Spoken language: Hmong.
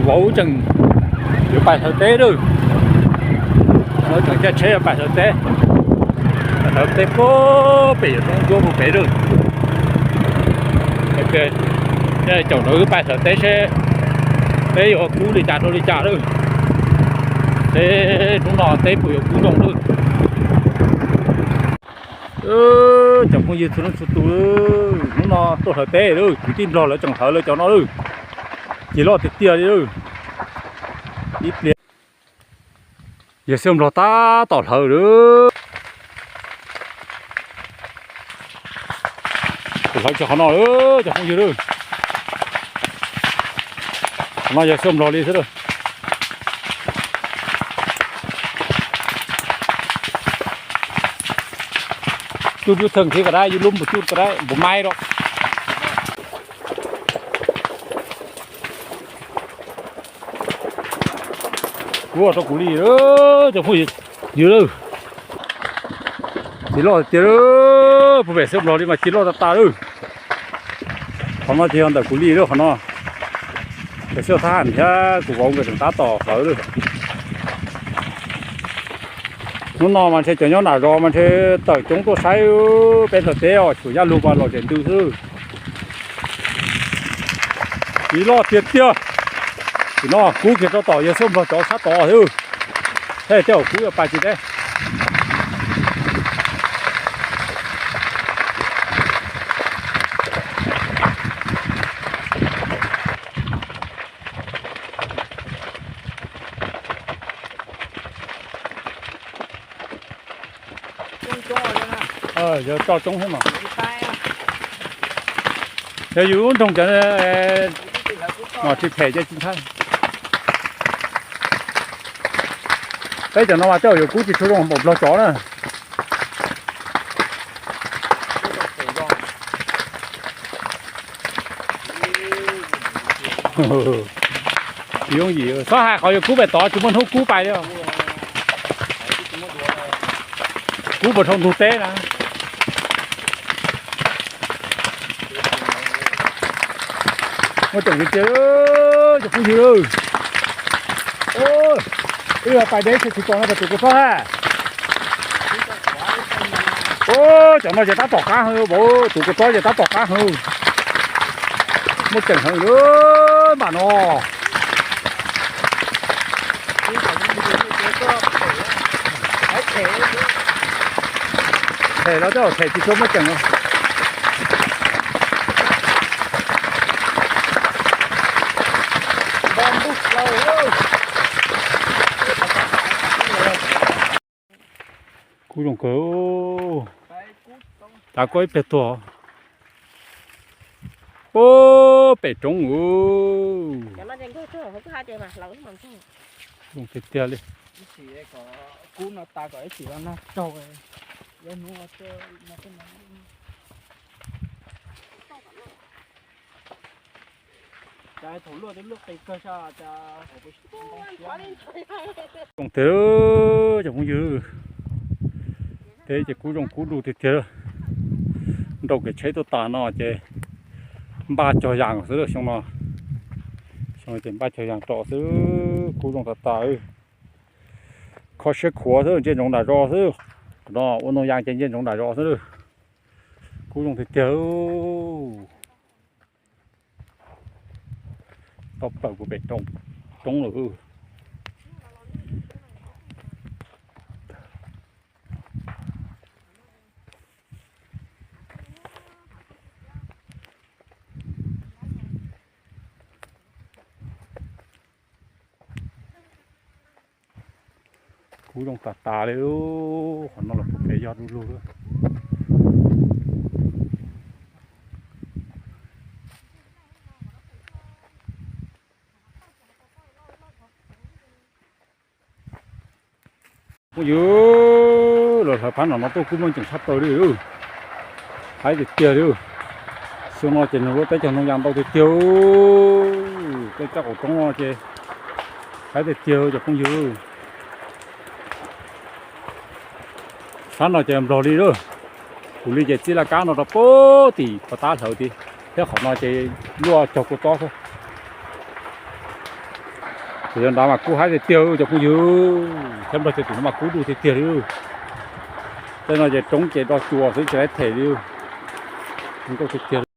Vauv tseem yuav pais hlawv teb lawm. Vauv tseem caij tsheb yuav pais hlawv teb. Hlawv teb puag pem yuav roob ncuab puag pem lawm. Caum no wb pais hlawv teb seb teb yuav kub li cas rau li cas lawm. Seb hnub no teb puas yuav kub zoo lawm. Cov phooj ywg txhua leej txhua tus, hnub no tuaj hlawv teb lawm, kwv tij Nplog lawv tseem hlawv lawv cov no lawm. Cig loj tiag tiag li lawm. Ib pliag yawg Xyooj Nplog tab tom hlawv lawm. Kuv hlawv tsis qhov no lawm cov phooj ywg lawm. Qhov no yawg Xyooj Nplog li xwb lawm. Cub dub theej thiab ko dab, yus lub npus cub ko dab npus maib rau. Kuv rau kuv li, cov phooj ywg lawm. Cig loj tiag, puag pem Xyooj Nplog li mas cig loj tas tas lawm. Qhov no ces yog ntawm kuv li lawm qhov no. Cov xyoj thab ham thiab kuv vauv nkawd tseem tab tom hlawv lawm. Hnub no mas ntshe cov nyob nram zos mas ntshe tawm coob tuaj saib peb hlawv teb os, tshuav Yaj Lug mas los tseem ntws xwb. Cig loj tiag tiag. Tim no kub kiag rau tom yawg Xyooj Nplog cov sab tod xwb. Thiab tej zaum kub yuav pais tsis deb. Yog tso coob thiab mas. Yog yus lub nroog cov no tsis phem ces tsis ntshai. Peb cov no mas tej zaum yuav kub tsis tshua zoo npaum Nplog cov na. Tsis yooj yim, txhob hais qhov yuav kub pem tod tsis muaj hnub kub pais li. Kub puas dhau ntug teb na. Muaj ceem tiag tiag cov phooj ywg. Ib pais deb tsis tsis tso no tus kua txob ha. Cov no ces tab tom qab heev, tus kua txob ces tab tom qab heev. Muaj ceem heev lawm npaum no. Them los tej zaum them tsis tshua muaj ceem. Kub zoo kawg. Tav koj ib pliag tuag. Ub, pem roob. Zoo tiag tiag li. Kub no tas kom ib chim los nag raug. Zoo tiag cov phooj ywg. Teb ces kub zoo kub du tiag tiag. Nrau kev tsheb tuaj tas no ces npaj cog yas xwb xyoo no. Xyoo no ces npaj cog yas rau xwb, kub zoo tas tas. Kho siab khuav xwb, ntsia ntsoov nram zos xwb. No ua ntoo yas ces ntsia ntsoov nram zos xwb. Kub zoo tiag tiag. Tau plaws puag pem roob lawm. Kub zoo tas tas li. Qhov no los puag pem yog du lug lawm. Phooj ywg, los hlawv phab no no tuaj kub muaj ceem tshaj plaws li. Haib tiag tiag li. Xyoo no ces nws lub teb chaws ntoo yas ntau tiag tiag. Tej caj qaum roob no ces haib tiag tiag cov phooj ywg. Sab no ces nplog li lawm. Kuv li ces txij laj kab no rau puag tim pov tab hlawv tid, thiab qhov no ces luaj cog kua txob xwb. Yog nrad mas kub haib tiag tiag cov phooj ywg, thiab Nplog ces tus no mas kub du tiag tiag li. Tej no ces roob ces do cua xwb tsis laib them li. Zoo nkauj tiag tiag.